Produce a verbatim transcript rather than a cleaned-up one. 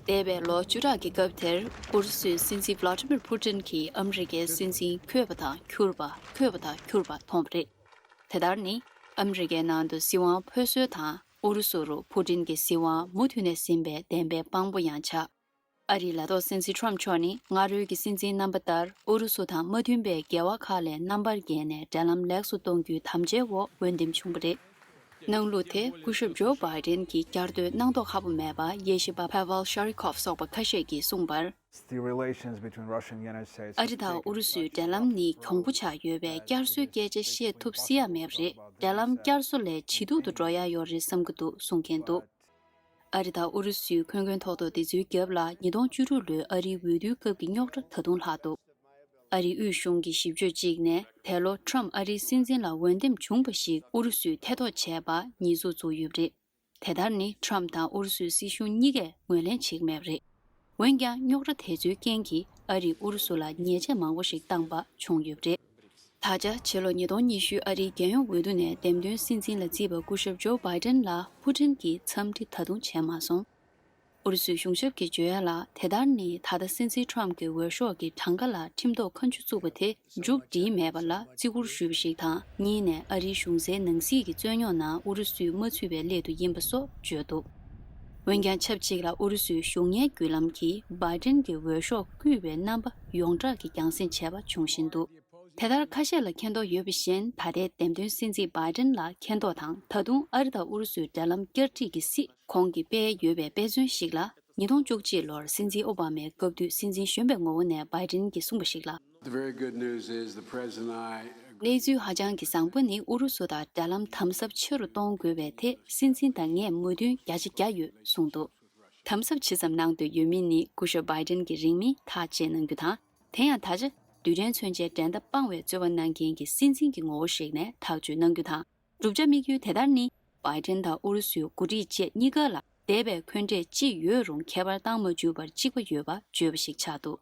འདས་པའི་ལོ་བཅུ་ཕྲག་གི་སྐབས་དེར་ཨུ་རུ་སུའི་སྲིད་འཛིན་ཝླ་ཏི་མིར་ཕུ་ཏིན་གྱིས་ཨ་མི་རི་ཀའི་སྲིད་འཛིན་འཁོད་པ་དང་འཁྱུར་པ། འཁོད་པ་དང་འཁྱུར་པ་མཐོང་བ་རེད། དེ་ལྟར་ནི། ཨ་མི་རི་ཀའི་ནང་དུ་སྲིད་དབང་འཕོ་སྲོལ་དང་ཨུ་རུ་སུ་རུ་ཕུ་ཏིན་གྱི་སྲིད་དབང་མུ་མཐུད་ནས་ཟིན་པའི་བདེན་པའི་དཔང་པོ་ཡང་ཆགས། ཨ་རིའི་ལས་ཐོག་སྲིད་འཛིན་ཁྲོམ་མཆོག་ནི་སྔ་རོལ་གྱི་སྲིད་འཛིན་རྣམ་པ་ལྟར་ཨུ་རུ་སུ་དང་མ་མཐུན་པའི་འགལ་བ་ཁག་ལས་རྣམ་པར་རྒྱལ་ནས་འབྲེལ་ལམ་ལེགས་སུ་གཏོང་རྒྱུའི་དམ་བཅའི་འོག་འོས་འདེམས་བྱུང་བ་རེད། གནང་ལུགས་དེ་སྐུ་ཞབས་ཇོ་བྷའི་ཏན་གྱིས་བསྐྱར་ཟློས་གནང་མདོག་ཁ་པོ་མེད་པར་དབྱེ་ཞིབ་པ་ཕེ་ཝལ་ཤ་རི་ཁོབ་སོགས་པ་ཁ་ཤས་ཀྱིས་གསུངས་པར། The relations between Russia and United States ཨ་རི་དང་ཨུ་རུ་སུའི་འབྲེལ་ལམ་ནི་གྱོང་པོ་ཆགས་ཡོད་པའི་བསྐྱར་གསོའི་སྐད་ཆ་བཤད་ཐུབ་སྲིད་ཡ་མེད་པ་རེད། འབྲེལ་ལམ་བསྐྱར་གསོ་ལས་ཇེ་སྡུག་ཏུ་འགྲོ་ཡ་ཡོད་རེད་བསམ་གྱི་འདུག་གསུང་མཁན་འདུག་ཨ་རི་དང་ཨུ་རུ་སུའི་འཁོན་འཁོན་ཐོག་ཐོག་འདི་ཚོའི་རྒྱབ་ལ་ཉིས་སྟོང་བཅུ་དྲུག་ལོའི་ཨ་རིའི་འོས་བསྡུའི་སྐབས་ཀྱི་རྙོག་དྲ་ད་དུང་ལྷག་འདུག་ཨ་རིའི་དབུས་གཞུང་གི་ཞིབ་དཔྱོད་ཅིག་ནས་དེ་ལོ་ཁྲོམ་ཨ་རིའི་སྲིད་འཛིན་ལ་འོས་འདེམས་བྱུང་བ་ཞིག་ཨུ་རུ་སུས་ཐེ་གཏོགས་བྱས་པ་ཉེས་འཛུགས་བཙུགས་ཡོད་པ་རེད། དེ་ལྟར་ནི་ཁྲོམ་དང་ཨུ་རུ་སུའི་སྲིད་གཞུང་གཉིས་ཀས་ངོས་ལེན་བྱེད་ཀྱི་མེད་པ་རེད། འོན་ཀྱང་རྙོག་དྲ་དེ་ཚོའི་རྐྱེན་གྱིས་ཨ་རིས་ཨུ་རུ་སུ་ལ་ཉེས་ཆད་མང་པོ་ཞིག་བཏང་པ་བྱུང་ཡོད་པ་རེད། ད་ཆ་ཕྱི་ལོ་ཉིས་སྟོང་ཉི་ཤུ་ཨ་རིའི་རྒྱལ་ཡོངས་འོས་བསྡུ་ནས་འདེམས་ཐོན་སྲིད་འཛིན་ལ་བརྩིས་པ་སྐུ་ཞབས་ཇོ་བྷའི་ཏན་ལ་ཕུ་ཏིན་གྱིས་འཚམས་འདྲི་ད་དུང་བྱས་མ་སོང་། ཨུ་རུ་སུའི་གཞུང་ཞབས་ཀྱིས་བརྗོད་ཡ་ལ། དེ་ལྟར་ནི་ད་ལྟ་སྲིད་འཛིན་ཁྲོམ་གྱི་འོས་ཤོག་གི་གྲངས་ཀ་ལ་ཁྲིམས་ཐོག་ཁ་མཆུ་བཙུགས་པ་དེ་མཇུག་སྒྲིལ་མེད་པ་ལ་བརྩི་བཀུར་ཞུས་པ་ཞིག་དང་། གཉིས་ནས་ཨ་རིའི་གཞུང་སའི་ནང་སྲིད་ཀྱི་རྩོད་རྙོག་ནང་ཨུ་རུ་སུས་མ་ཚུད་པའི་སླད་དུ་ཡིན་པ་སོགས་བརྗོད་འདུག་འོན་ཀྱང་ཆབས་ཅིག་ལ་ཨུ་རུ་སུའི་གཞུང་གཉེར་བརྒྱུད་ལམ་གྱིས་བྷའི་ཏིན་གྱི་འོས་ཤོག་བརྐུས་པའི་རྣམ་པ་ཡོངས་གྲགས་ཀྱིས་རྒྱང་སྲིང་བྱས་པ་འབྱུང་བཞིན་འདུག་དེ་ལྟར་ཁ་ཤས་ལ་མཁྱེན་རྟོགས་ཡོད་པ་བཞིན། ད་ལྟའི་འདེམས་ཐོན་སྲིད་འཛིན་བྷའི་ཏིན་ལ་མཁྱེན་རྟོགས་དང་། ད་དུང་ཨ་རི་དང་ཨུ་རུ་སུའི་འབྲེལ་ལམ་བསྐྱར་སྒྲིག་གི་སྲིད་ཁོང་གིས་སྤེལ་ཡོད་པའི་དཔེ་མཚོན་ཞིག་ལ། ཉིས་སྟོང་བཅུ་གཅིག་ལོར་སྲིད་འཛིན་ཨོ་བྷ་མའི་སྐབས་དུས་སྲིད་འཛིན་གཞོན་པའི་ངོ་བོ་ནས་བྷའི་ཏིན་གྱིས་གསུངས་པ་ཞིག་ལ། The very good news is the president and I གནས་ཚུལ་ཧ་ཅང་གི་བཟང་པོ་ནི། ཨུ་རུ་སུ་དང་འབྲེལ་ལམ་དམ་ཟབ་ཆེ་རུ་གཏོང་དགོས་པའི་ཐད་སྲིད་འཛིན་དང་ངས་མོས་མཐུན་བརྒྱ་ཆ་བརྒྱ་ཡོད་གསུངས་འདུག་དམ་ཟབ་ཇི་ཙམ་གནང་འདོད་ཡོད་མིན་ནི་སྐུ་ཞབས་བྷའི་ཏིན་གྱིས་རིང་མིན་ཐག་བཅད་གནང་རྒྱུ་དང་། དེ་ཡང་ད་ཆ་རྡུལ་ཕྲན་མཚོན་ཆའི་འགྲན་ཟླ་སྤང་བའི་རྩོད་པ་གནང་མཁན་གྱི་སྲིད་འཛིན་གྱི་ངོ་བོ་ཞིག་ནས་ཐག་གཅོད་གནང་རྒྱུ་དང་། བསྒྲུབ་བྱ་དམིགས་ཡུལ་དེ་ལྟར་ནི། བྷའི་ཏིན་དང་ཨུ་རུ་སུའི་འགོ་ཁྲིད་བཅས་གཉིས་ཀ་ལ་འདས་པའི་འཁོན་འགྲས་ཅི་ཡོད་རུང་ཁྱད་པར་བཏང་མ་བཅུག་པར་གཅིག་པ་ཡོད་པ་བརྗོད་པ་ཞིག་ཆགས་འདུག